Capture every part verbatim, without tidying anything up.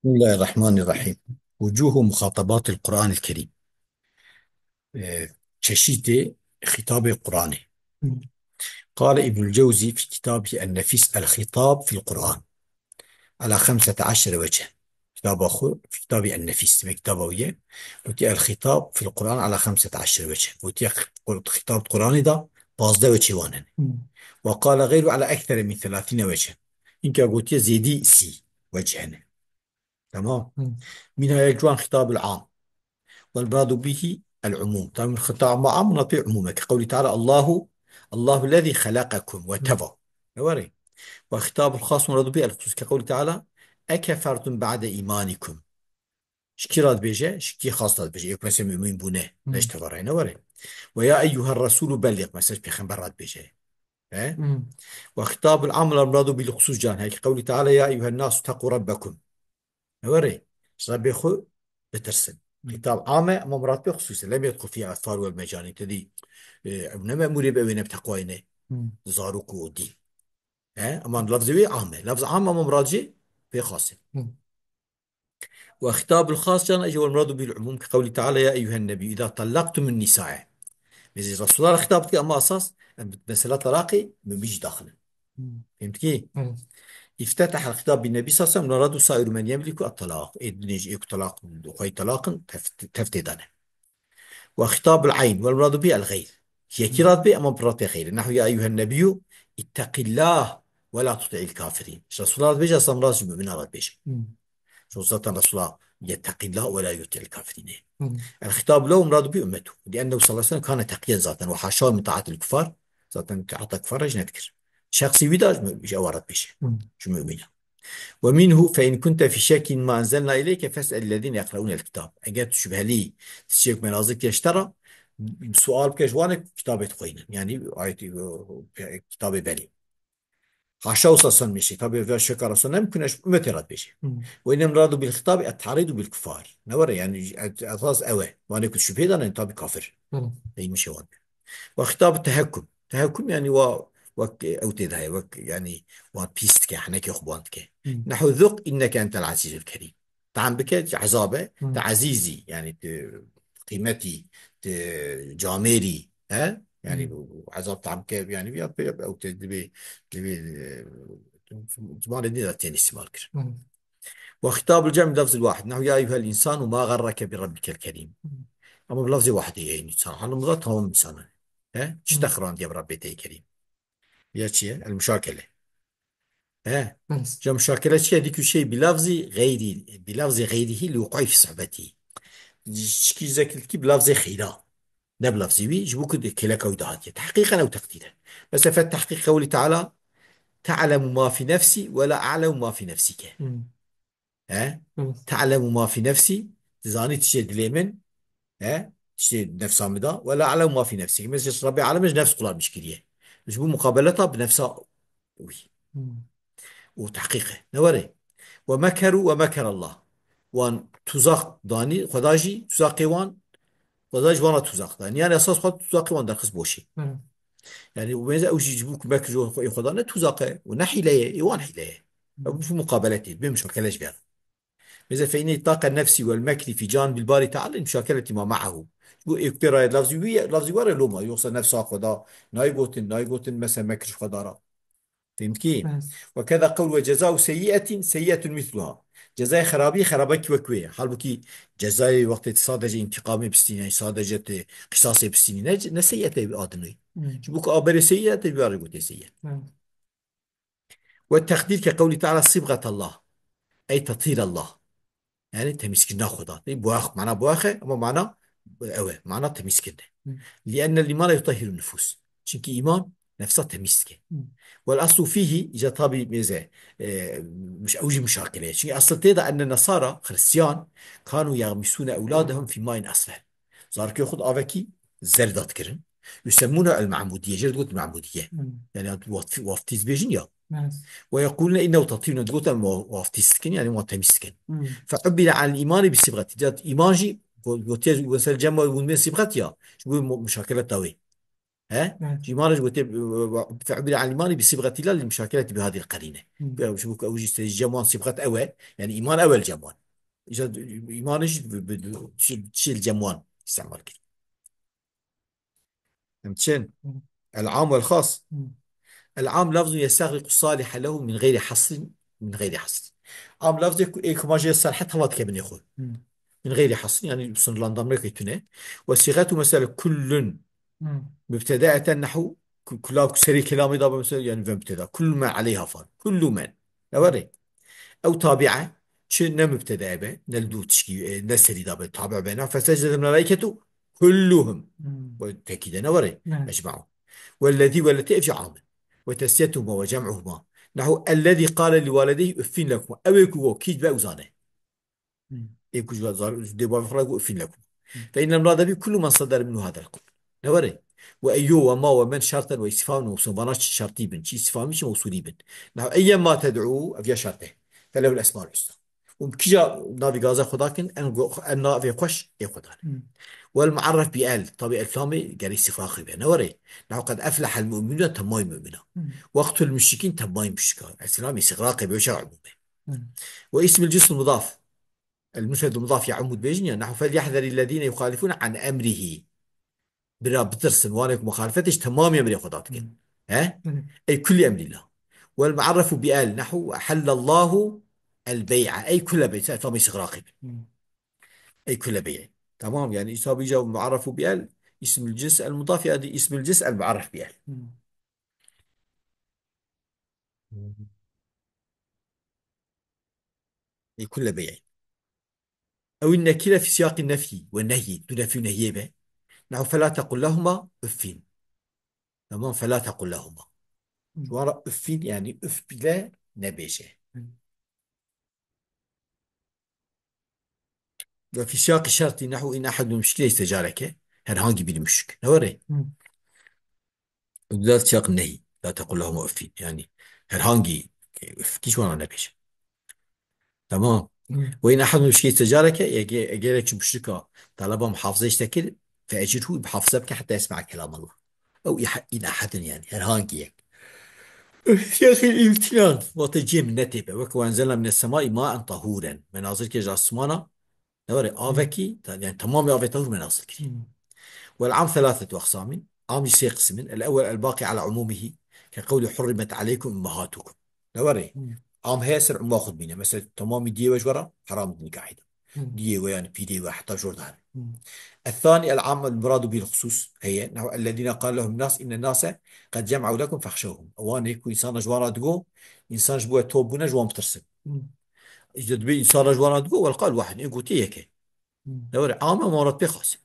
بسم الله الرحمن الرحيم. وجوه مخاطبات القرآن الكريم. Ee, çeşitê xîtabê Qur'anê. قال ابن الجوزي في كتابه النفيس الخطاب في القرآن على خمسة عشر وجه. Kitaba xwe, kitabê En-Nefîs, demek kitaba wî ye. Gotiye الخطاب في القرآن على خمسة عشر وجه. Gotiye xîtab Qur'anê da pazdeh weçê wan hene. Hmm. وقال غيره على أكثر من ثلاثين وجه. Înka gotiye zêdî sî wec hene. Tamam. Hmm. منها yek ji wan خطاب العام. والمراد به العموم. Tamam, خطاب عام, murad pê umûm e. كقوله تعالى: الله، الله الذي خلقكم وتبع. Ne were? وخطاب الخاص مراد به الخصوص. كقوله تعالى: أكفرتم بعد إيمانكم. Ji kî re dibêje? Ji kî xas re dibêje? Ê ku mesela mumîn bûne, Hmm. ne ji te re ne were. ويا أيها الرسول بلغ. Mesela ji pêxember re dibêje. He? Hmm. وخطاب العام المراد به الخصوص جان. Heke قوله تعالى: يا أيها الناس اتقوا ربكم. Ne were? Ji Rebbê xwe bitirsin. Hmm. Xîtab am e, ama murad pê xusûs e. لم يدخل فيه الأطفال والمجانين. Te dî, e, ew ne memûrê be, ew ê ne bi teqwayê ne. Hmm. Zarok û dîn. He? Ama lafzê wê am e. Lafz am ama murad jê pê xas e. Hmm. وخطاب الخاص جان أجي والمراد به العموم كقوله تعالى: يا أيها النبي إذا طلقتم النساء. Mêzê Resulullah re xîtab dike, ama esas, em, mesela talaqê, mumîn jî daxil in. Hmm. Fehmtikî? Evet. افتتح الخطاب بالنبي صلى الله عليه وسلم: المراد سائر من يملك الطلاق. Ê dinê jî ê ku talaq, xwey talaq in, tev-, tev tê de ne. وخطاب العين والمراد به الغير. Yekî re dibê, ama murad pê xeyr e. نحو يا أيها النبي اتق الله ولا تطع الكافرين. Ji Resulullah re dibêje, esas murad ji mumînan re dibêje. Hmm. Ço zaten Resulullah يتق الله ولا يطع الكافرين. Hmm. الخطاب له مراد به أمته. لأنه صلى الله عليه وسلم كان تقيا zaten. وحاشاه من طاعة الكفار. Zaten taata kufar jî nedikir. Şexsî wî de ji mu-, ji ewa re dibêje. Hmm. Ji mumînan. ومنه فإن كنت في شك مما أنزلنا إليك فاسأل الذين يقرؤون الكتاب. Eger tu şübhelî tiştê ku me nazik kir ji te re, sual bike ji wan ê ku kitabê dixwînin. Yanî ayetî, e, kitabê belê. Haşa wisa son mêşe. Tabî ve şeka Resul ne mümkün e, ji ummetê re dibêje. Hmm. وإن المراد بالخطاب التعريض بالكفار. Ne were, yanî, esas ew e. Wan ê ku şübhê dane, tabî kafir. Hmm. Ey mişe wan. وخطاب التهكم. Tehekkum, yanî, wa, wek ew tê de heye, wek, yanî, wan pîs dike, henekê xwe wan dike. Hmm. نحو ذق إنك أنت العزيز الكريم. Tam bike, ezab e, Hmm. te ezîzî, yanî, te qîmetî, te camêrî, he? Yanî, Hmm. bu ezab tam bike, yanî, ya pê, ew tê dibê, dibê, e, zimanê din de tên îstimal kir. Hmm. وخطاب الجمع بلفظ الواحد، نحو يا أيها الإنسان ما غرك بربك الكريم. Hmm. Ama bi lafzê wahidê ye, însan. Hanım da tamam insan. He? Çi Hmm. te xirandiye bi Rabbê te kerîm? Ya çi ye? El muşakele. He? Evet. Ja muşakele çi ye? Dikû şey bi lafzî xeyrî, bi lafzî xeyrîhî li wuqûî fi suhbetî. Çikî zekilkî bi lafzê xeyra. Ne bi lafzî wî, ji bo ku kêleka wî dahatiye. Tehqîqen ew teqdîr e. Mesela fe tehqîq qewlî Teala: "Te'lemu ma fî nefsî ve la a'lemu ma fî nefsîke." Hmm. He? Evet. "Te'lemu ma fî nefsî", tu zanî tiştê dilê min, he? Tiştê nefsa min da, "ve la a'lemu ma fî nefsîke." Mesela Rabbê Alemê ji nefs qulamîş kiriye. Ji bo muqabeleta bi nefsa wî. Hmm. Û tehqîq e. Ne were? "Ve mekeru ve mekerallah." Wan tuzak danî, Xweda jî tuzakê wan, Xweda ji wan re tuzak danî. Yani esas xwe tuzakê wan derxist boşî. Hı. Yani û benze ew jî ji bo ku mekir ji xwe Xweda ne tuzak e û ne hîle ye, ê wan hîle ye. Hı. Ew bi muqabeletê, bi muşakele ji vê re. Mesela fe inne îtlaqa nefsî wel mekri fî canibil barî teala muşakeletî ma me'ahu. Ji bo ê ku pê rayê lafzî wî ye, lafzî were loma. Yoksa nefsa Xweda nayê gotin, nayê gotin mesela mekir ji Xweda re. Fehmkî? Evet. Ve keza qewl ve cezau seyyi'etin seyyi'etun misluha. Cezayê xerabî xerabekî wek wê ye. Halbukî cezayê wextê tu sadece întiqamê bistînî, yani sadece tu qisasê bistînî, ne, ne seyyi'etê bi adin wê. Hmm. Ji bo ku aberê seyyi'etê bi arê gotê seyyi'et. Evet. Ve teqdîr ke qewlî Teala sibghetallah. Ey tethilallah. Yani temizkirina Xweda. Ê boyax, mana boyax e, ama mana ew e, mana temizkirin e. Hı. Li'ennel îmane yutehhirun nufus. Çünkü îman nefsa temiz dike. Hı. Wel aslu fîhî, îca tabî mêze, e, müş-, ew jî muşakele ye. Çünkü asıl tê de enne nesara, Hristiyan, kanu yagmisûne ewladehum fî mayin asfel. Zarokê xwe di avekî zerdî de dikirin. Yusemûne el-Me'mûdiye, jê re digot Me'mûdiye. Hmm. Yani waf-, waftiz bêjin ya. Evet. Ve yeqûlûne innehu tathîrûn, digot em wa-, waftiz dikin, yani wan temîz dikin. Hmm. Fe ubbire anil îmanî bi sibghetî. Cat îman jî go-, gotiye, mesela cem ve wûnmê sibghet ya. Ji bo mu-, muşakeleta wê. He? Evet. Îman jî gotê, فعبر عن الإيمان بصبغة الله للمشاكلة بهذه القرينة. Hı. Ya, ji bo ku ew jî sê cem wan sibxet ew e, yani îman ew e li cem wan. Îca îman jî bi, bi, bi, çi, çi li cem wan îstemal kir. Em çin? Hı. El-am wel-xas. Hı. El-am lafzun yestexriqu salihe lehu min gayri hasrin, min gayri hasrin. Am lafzê ku ê ku ma jê salih hema dike binê xwe. Hı. Min gayri hasrin, yani sınırlandırma tune. Ve siğetu mesela kullun. Hı. Mübtedaeten nahu ku-, kula ku serê kelamê da be mesela, yani ve mübteda. Kullu men aleyha fan. Kullu men. Ne var ê? Ew tabi'e, çi ne mübteda be, ne li dû tişkî, e, ne serî da be, tabi be, ne fesecde melaiketu kulluhum. Hmm. Bu tekîde ne var ê? Evet. Ecma'u. Wellezî welleti ev jî am in. Ve tesyetuhuma ve cem'uhuma. Nahu ellezî qale li walideyhi uffin lekuma. Ew ê ku got, kî be uzane. Hmm. Ê ku ji zar-, ji dê bavê xwe re got, "Uffin lekum." Hmm. Fe innel murade bî kullu men sadere minhu hadel qewl. Ne were? Ve eyyu ve ma ve men şerten ve istifham mevsul. Vana çi şertî bin, çi istifhamî, çi mevsulî bin. Nahu eyyen ma ted'u, ev ya şert e. Felehul esmaul husna. Û kîja navê gaza xwe dakin, en go-, en navê xweş ê xwe dane. Hmm. Wel muarref bi el, tabi el lamê gerî sifra xwe be. Ne were? Nahu qed eflehel mu'minun, temay mu'mina. Hmm. Waqtul müşrikîn, temay müşrika. Eslam îstigraqê be, şer umûme. Hmm. Ve ismil cinsl mudaf. El-mufredul mudaf ya umû dibêjin ya, nehu felyahzerillezîne yuxalifûne an emrihî. Bira bitirsin, wanê ku muxalifetê ji temamî emrê Xweda dikin. Hmm. He? Hmm. Ey kulli emrillah. Wel muarrefu bi el, nehu ehellallahu el-bey'a. Ey kulle bey, se-, tamî sigraqî bin. Hmm. Ey kulle bey'e. Tamam, yani, îsabî ca muarrefu bi el, ismil cins el-mudaf ya di ismil cins el-muarref bi el. Hmm. Ê kule beyê. Ew ên nekîre fî siyaqî nefyî we nehyî, tu nefyî û nehyê be. Nehu fela tequl lehuma uffîn. Tamam, fela tequl lehuma. Hı. Ji wan re uffîn, yani üf bile nebêje. Hı. Ve fî siyaqî şertî nehu in ehedun müşrikî istecareke. Herhangî bir müşrik. Ne were? Hı. Û di siyaq nehî. La tequl lehuma uffîn. Yani herhangî, e, uff, kî ji wan re nebêje. Tamam. Hı. Ve in ehedun müşrikî istecareke, ege-, eger çi müşrika taleba muhafizeyê ji te kir, fe ecirhu, muhafize bike heta yesme'a kelam Allah. Ew iha-, in ehedun yani, herhangî yek. Fî siyaqî îmtinan, wextê cihê minnetê be. Weke ve enzelna mines semai maen tahûren. Me nazil kir ji asmana, ne were, avekî, ta-, yani tamamê avê tahûr me nazil kir. Hmm. Wel am thelâthetu aqsamîn. Am jî sê qisim in. El ewwel el baqî ala umûmihî. Ke qewlî hurrimet aleykum ummahatukum. Ne were? Hmm. Am heye ser umma xwe dibîne. Mesela tamamî diyê we ji we re heram di nikahî de. Hmm. Diyê we yani pîrê we heta jor dihane. Hmm. Ethanî el am el muradu bil xusus heye. Nehu ellezîne qal lehum nas inne nase qed cem'u lekum fexşewhum. Ewanê ku însana ji wan re digo, însan ji bo we top bûne ji wan bitirsin. Hmm. Îşte dibê însana ji wan re digo, wel qal wahid. Ê gotê yek e. Hmm. Ne were? Am e, murat pê xas e.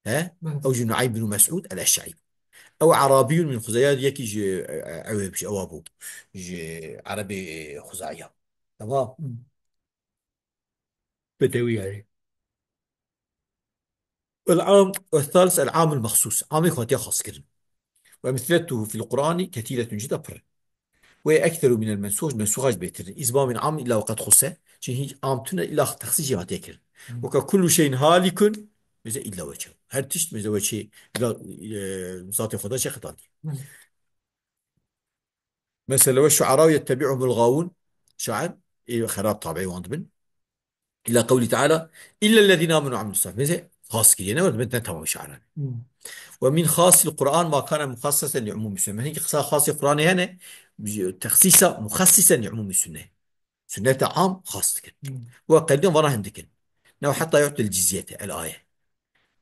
He? Evet. Ew jî Nuaym bin Mes'ud el-Eş'e'î. Ew Arabiyun min Xuzey'a, yekî ji, e, e, ew ê, ji ewa bû. Ji Erebê, e, Xuzey'a. Tamam. Hı. Bedewî yani. El-am, el-thalis el-amul mexsus. Amê ku hatiye xaskirin. Ve emsiletuhu fil Qur'ani kethîretun, cida pir. Ve ekseru minel mensuh, mensuha jî bêtir in. Îsbamîn am illa ve qed xusse. Çi hîç am tune illa texsîs jî hatiye kirin. Hı. Weke kullu şeyin halikun, mêze illa weçe. Her tişt mêze weçê, illa, e, zatê Xweda çê qetandî. Hı. Mesela ve şuara yettebi'uhumul gawun, şair, ê xerab tabi'ê wan dibin. Ila qewlî teala, illa ellezîne amenu ve amilus salih. Mêze xas kiriye, ne were, ne tamam şair. Hı. Ve min xasil Qur'an ma kana muxassisen li umumi sünne. Hingî qisa xasê Qur'anê hene, texsîsa muxassisen li umumi sünne. Sünnete am xas dikin. Hmm. Ve qeydin vana hindikin. New heta yu'til cizyete, el aye.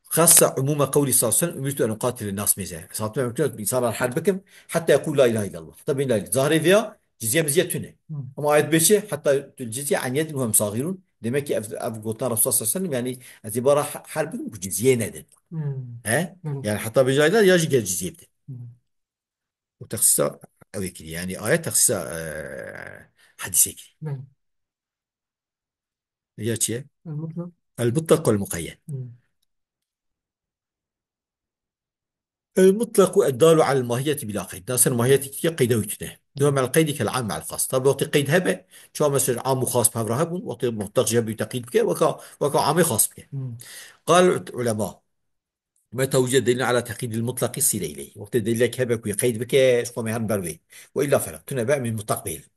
Xassa umume qewlî sallallahu aleyhi ve sellem, umirtu en uqatile nas mêze. Sallallahu aleyhi ve sellem, insanlar her bikim, hatta yekul la ilahe illallah. Hatta bin la ilahe. Zahirê vêya, cizye mizye tune. Hmm. Ama ayet bêçe, hatta yu'til cizye an yedin ve hum sagirun. Demek ki ev, ev gotina Resulullah sallallahu aleyhi ve sellem, yani ez ê bara he-, her bikim ku cizye nedin. Hmm. He? Hmm. Yani hatta bin la ilahe ya jî ger cizye bidin. Hmm. Û texsîsa ew ê kirî. Yanî ayet texsîsa, e, hedîsê kirî. Belê. Ya çi ye? El-mutlak. El-mutlak wal-muqeyyed. Hmm. El-mutlak ed-dalu alel mahiyeti bila qeyd. Nasıl mahiyeti kiriye qeyde wî tune. Dewam el-qeydi kel-am me'al xas. Tabi wextê qeyd hebe, çawa mesela am û xas bi hev re hebûn, wextê mutlak jî hebû teqyîd bike, weka, weka amê xas bike. Hmm. Qal ulema. متى وجد دليل على تقييد المطلق صير إليه. Wextê delîlek hebe ku yê qeyd bike, ji xwe me herin ber wê. وإلا فلا. Tune be, em ê mutlaq bêjin.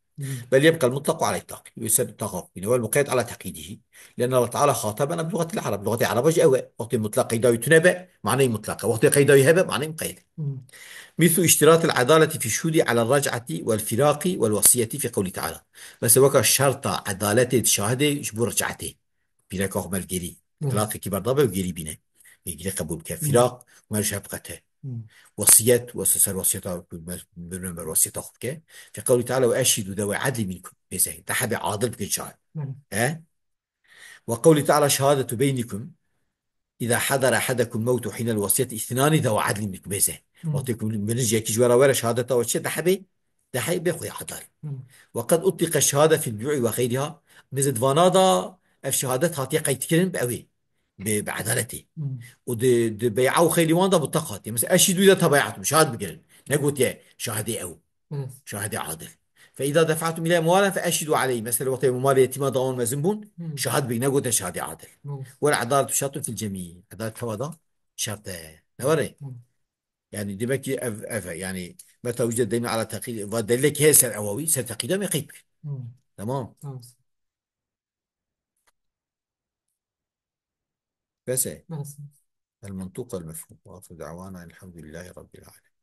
بل يبقى المطلق على إطلاقه. Wê ser mutlaqa bîne. والمقيد على تقييده. لأن الله تعالى خاطبنا بلغة العرب. Luxetê Ereba jî ew e. Wextê mutlaq qeyda wî tune be, maneyê mutlaq e. Wextê qeyda wî hebe, maneyê muqeyyed e. مثل اشتراط العدالة في الشهود على الرجعة والفراق والوصية في قوله تعالى. Mesela weka şerta edaletê di şahidê ji bo rec'etê. Pîreka xwe me li gêrî. Hı. Talaqekî berdabe û gêrî bîne. Ê gêrî qebûl bike. Hı. Firaq, me ji hev qete. Hı. Wesiyet, wes-, ser wesiyeta, me, me, me wesiyeta xwe bike. Fi qewlî teala: "Ve eşhidû zewê edlî minkum." Bêze, de hebê adil bikin şahid. Hı. He? Ve qewlî teala: "Şehadetu beynikum. İza hadara ahadekum mevtu hinel wasiyet ithnani zewa adlin minkum." Bêze. Hı. Wextê ku mirî ji yekî ji we re were şehadeta we çi, de hebê, de hebê xwe adil. Hı. Ve qed utlika şehade fil buyu'i ve xeyriha. Mêze di vana da ev şehadet hatiye qeyd kirin bi ewê. Bi, bi edaletê. Hı. Û di, di bey'a û xeylî wan da mutlaq hatiye. Mesela eşhidû iza tebayatum. Şahid bigirin. Negotiye şahidê ew. Evet. Şahidê adil. Fe iza defa'tum ile emwalen fe eşhidû aleyh. Mesela wextê malê yetîma da wan mezin bûn, hı, şahid bigin, negote şahidê adil. Evet. Wel edaletu şertun fil cemî. Edalet teva da şert e. Ne were? Hı. Yani demek ki ev, ev, yani meta wicde delîl ala teqîd, va delilek heye ser ewa wî, ser teqîda me qeyd bikir. Hı. Tamam. Tamam. Bes e. Bes. El mentuq el mefhum. Ve ahiru da'wana elhamdülillahi rabbil alemin.